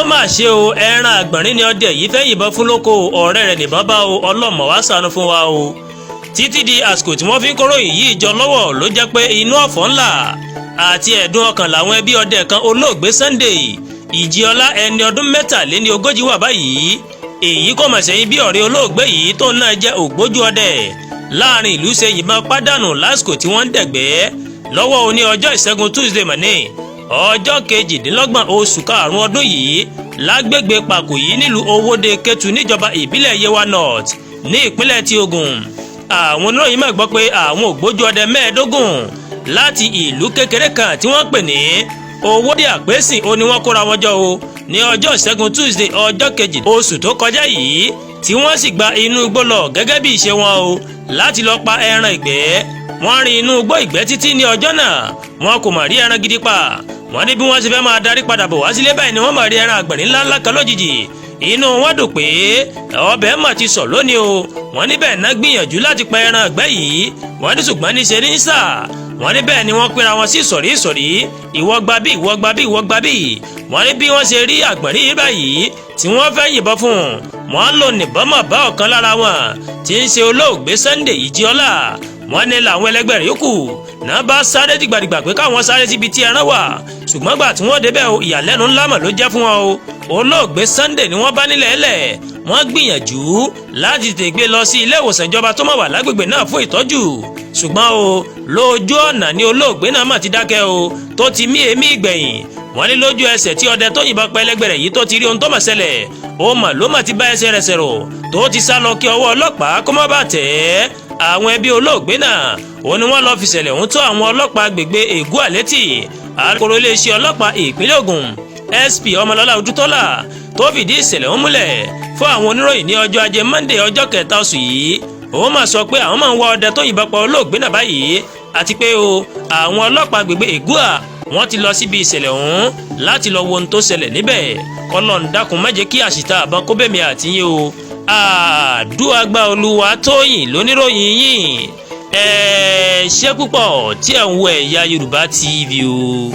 Mà ṣe o, ẹran àgbọ̀nrín ni ọdẹ yìí fẹ́ yìnbọn fún lóko, ọ̀rẹ́ rẹ̀ nìbọn bá o. Ọlọ́mọ wá ṣàánú fún wa o. Títí di àsìkò tí wọ́n fi ń kóròyìn yìí jọ lọ́wọ́, ló jẹ́ pé inú ọ̀fọ̀ ńlá àti ẹ̀dùn ọkàn làwọn ẹbí ọdẹ kan, olóògbé Sunday Ìjìọlá, ẹni ọdún 43 wà báyìí. Èyí kò mọ̀ sẹ́yìn bí ọ̀rẹ́ olóògbé yìí tó náà jẹ́ ògbójú ọdẹ láàrin ìlú ṣe yìnbọn pàdánù lásìkò tí wọ́n ń dẹ̀gbẹ́ lọ́wọ́ òní, ọjọ́ Ìṣẹ́gun Tuesday mọ̀ní, ọjọ́ 28 oṣù karùn-ún ọdún yìí, lágbègbè Pàkòyí nílùú Owóde Kétu, níjọba ìbílẹ̀ Yewa North ní ìpínlẹ̀ ti Ògùn. Àwọn oníròyìn máa gbọ́ pé àwọn ògbójú ọdẹ 15 láti ìlú kékeré kan tí wọ́n pè ní Owóde Àpèsìn ó ní wọ́n kóra wọn jọ o ní ọjọ́ Ìṣẹ́gun Tuesday, ọjọ́ 2 oṣù tó kọjá yìí, tí wọ́n sì gba inú igbó lọ gẹ́gẹ́ bí ìṣe wọn o láti lọ pa ẹran ìgbẹ́. Wọ́n rin inú igbó ìgbẹ́ títí ní ọjọ́ náà, wọn kò mà rí ẹran gidi pa. Wọ́n ní bí wọ́n ṣe fẹ́ máa darí padà bọ̀ wá sílé báyìí ni wọ́n máa rí ẹran àgbọ̀nrín ńláńlá kan lójijì. Inú wọn dùn pé ọbẹ̀ mà ti sọ̀ lónìí o. Wọ́n ní bẹ́ẹ̀ náà gbìyànjú láti pa ẹran ìgbẹ́ yìí. Wọ́n ní ṣùgbọ́n níṣe ní sà. Wọ́n ní bẹ́ẹ̀ ni wọ́n pínra wọn sí ìsọ̀rí ìsọ̀rí, ìwọ gba bí, ìwọ gba bí, ìwọ gba bí. Wọ́n ní bí wọ́n ṣe rí àgbọ̀nrín yìí báyìí tí wọ́n fẹ́ yìnbọn fún un, wọ́n lò níbọn mọ̀ bá ọ̀kan lára wọn tí ń ṣe olóògbé Sunday Ìjìọlá. Wọ́n ní làwọn ẹlẹgbẹ́ rẹ̀ yòókù náà bá sáré dìgbàdìgbà pé káwọn sáré síbi tí ẹran wà, ṣùgbọ́n gbà tí wọ́n débẹ̀ o, ìyàlẹ́nu ńlá mà ló jẹ́ fún wọn o. Olóògbé Sunday ni wọ́n bá nílẹ̀ ẹlẹ̀. Wọ́n gbìyànjú láti tètè gbé lọ sí ilé ìwòsàn ìjọba tó mọ̀ wà lágbègbè náà fún ìtọ́jú, ṣùgbọ́n o lójú ọ̀nà ni olóògbé náà mà ti dákẹ́ o, tó ti mí èémí ìgbẹ̀yìn. Wọ́n ní lójú ẹsẹ̀ tí ọdẹ tó yìnbọn pa ẹlẹgbẹ́ rẹ̀ yìí tó ti rí ohun tó mà ṣẹlẹ̀, ó mà ló mà ti bá ẹsẹ̀ rẹ̀ sẹ̀rọ̀ tó ti sá lọ kí ọwọ́ ọlọ́pàá kó má bàa tẹ̀ ẹ́. Àwọn ẹbí olóògbé náà ó ní wọ́n lọ fi ṣẹlẹ̀ ọ̀hún tó àwọn ọlọ́pàá agbègbè Ègúà létí. Alukoro iléeṣẹ́ ọlọ́pàá ìpínlẹ̀ Ògùn, SP Ọmọlọ́lá Ojútọ́lá, tó fìdí ìṣẹ̀lẹ̀ ọ̀hún múlẹ̀ fún àwọn oníròyìn ní ọjọ́ Ajé Monday, ọjọ́ 3 oṣù yìí, òun máa sọ pé àwọn máa ń wá ọdẹ tó yìnbọn pa olóògbé náà báyìí, àti pé o àwọn ọlọ́pàá agbègbè Ègúà wọ́n ti lọ síbi ìṣẹ̀lẹ̀ ọ̀hún láti lọ wo ohun tó ṣẹlẹ̀ níbẹ̀. Kọ́lọ́n dákun, má jẹ́ kí àṣìta àbọn kó bẹ̀mí àti yín o. Àdúràgbà Olúwa Tóyìn lóníròyìn yìí. Ẹ ṣé púpọ̀ tí ẹ̀ ń wo Ẹ̀yà Yorùbá TV o.